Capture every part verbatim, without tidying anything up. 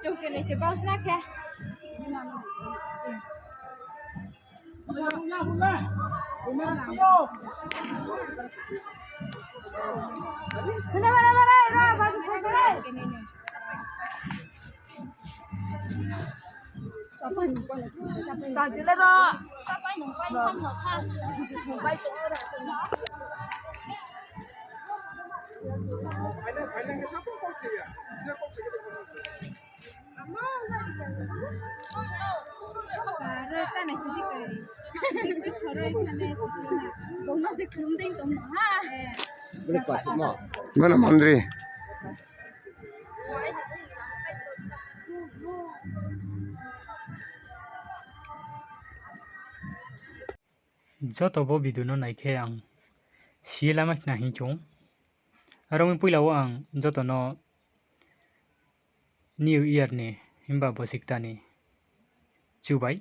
Chung khe nai se box na khe. Mana mandri. Joto bo video no nai khe ang si ye lama khna hing chung. Aro ni poila wo ang joto no New Year ni himba bosikta ni chubai.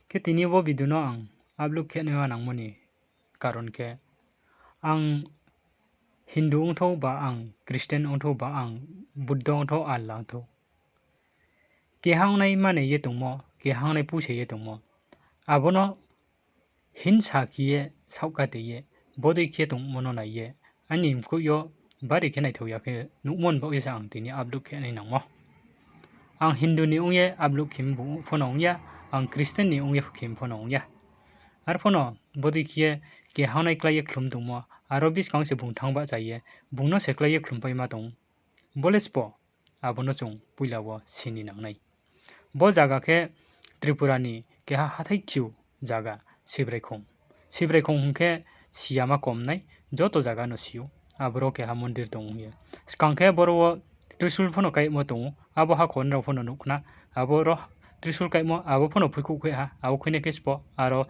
Khe tini bo video no ang upload khe naima nangmo ni karon khe ang Hindu ongthou ba ang Christian ongthou ba ang Buddha ongthou Allah ongthou, keha ongnai mane ye tongmo, keha ongnai puse ye tongmo, abo no hinsa khe ye saohkate ye bodei khe tongmo no nai ye aini mkoih yo bari khe naithao ya khe nuhmo ni baoh ye se ang tini upload khe nai nangmo. Ang Hindu ni ong ye upload khe pho no ong ya, ang Christian ni ong ye khe pho no ong ya. Arphuh no bodei khe ye keha ongnai klái ye khlum tongmo, aro buskang se bung thanng bahcha ye bung no se klái ye khlumpai ma tong. Bo le sbo, abo no chung poila wo sini nangnai. Bo zaga khe Tripura ni keha hathái kchu zaga, Sibraikhong. Sibraikhong hing khe siyama kom nai, joto zaga no si ou. Aboro keha mondir tong ou hing ye. Skang khe boro wo trisul pho no kaimo tong ou, abo hakhor nrao pho no nuh khna. Aboro trisul kaimo, abo pho no phuikhouh khui ha, abo khuinai khe sbo, aro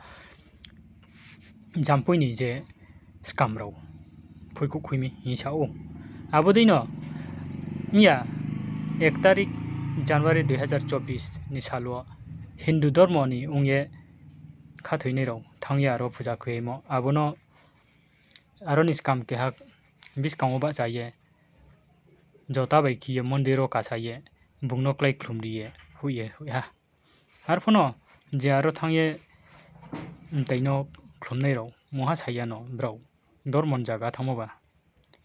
Jampui ni je skam rao phuikhouh khui mi hing sa ou. Abo dei no, ya, ek tarik January dui hazar chobbish ni sal wo Hindu dormo ni ong ye khathoinai rao thanng ye aro puja khuimo. Abo no, aro ni skam keha buskang wo bahcha ye, jota bai khe ye mondir wo kasa ye, bung no klái khlumri ye, hoih ye, hoih ha. Arphuh no je aro thanng ye mtai no khlumnai rao mungha sa ya no brao dormo ni zaga thanngmo ba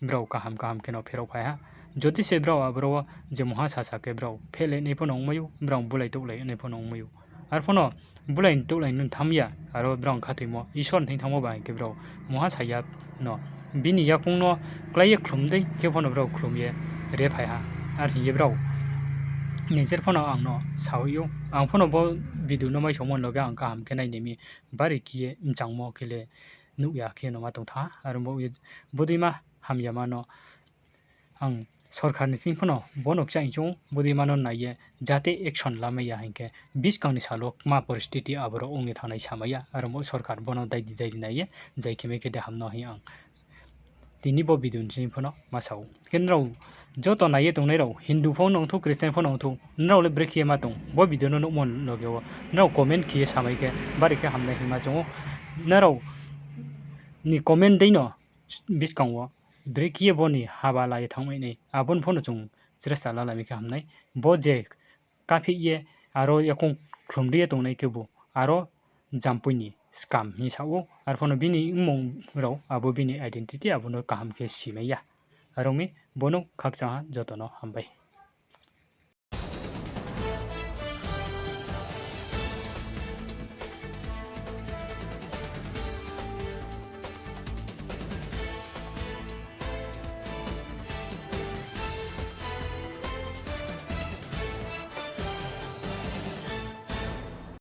brao kaham kaham khe no pherao phai ha. Jodi se brao aboro wo je mungha sasa khe brao phehle nai pho no ongmai ou, brao bulai touhlai nai pho no ongmai ou. Arphuh no bulai touhlai no tham ya, aro brao khathoimo Isor ni thing thanngmo ba hing khe brao mungha sa ya no bini yakoung no klái ye khlum dei khe pho no brao khlum ye re phai ha. Ar hing ye brao nijer pho no ang no sahoih ou. Ang pho no bo video no maisaomo ni loge ang kaham khe nai ni mi, bari khe ye mchangmo khe le nuh ya khe no ma tong thanng ha. Aro bo ye bodeima hamyama no ang sorkar ni thing pho no bo no kchaih choung ou, bodeima no nai ye jate action lamai ya hing khe buskang ni sal wo kma poristiti aboro ong ye thanngnai samai ya. Aro bo sorkar bo no daidi daidi nai ye jai khe mai khe de ham no hing ang tini bo video ni sing pho no ma sa ou. Khe nrao joto nai ye tongnai rao, Hindu pho no ongthou, Christian pho no ongthou, nrao le brekhe ye ma tong, bo video no nuhmo ni loge wo nrao comment khe ye samai khe bari khe hamnai hing ma choung ou. Nrao ni comment dei no buskang wo brekhe ye bo ni haba la ye thanngmai nai, abo ni pho no chung chresta lalai mi khe hamnai. Bo je kaphih ye aro yakoung khlumri ye tongnai khebu aro Jampui ni skam hing sa ou. Arphuh no bini mmung rao, abo bini identity, abo no kaham khe simai ya. Are ong mi, bo no khakchang ha, joto no hambai.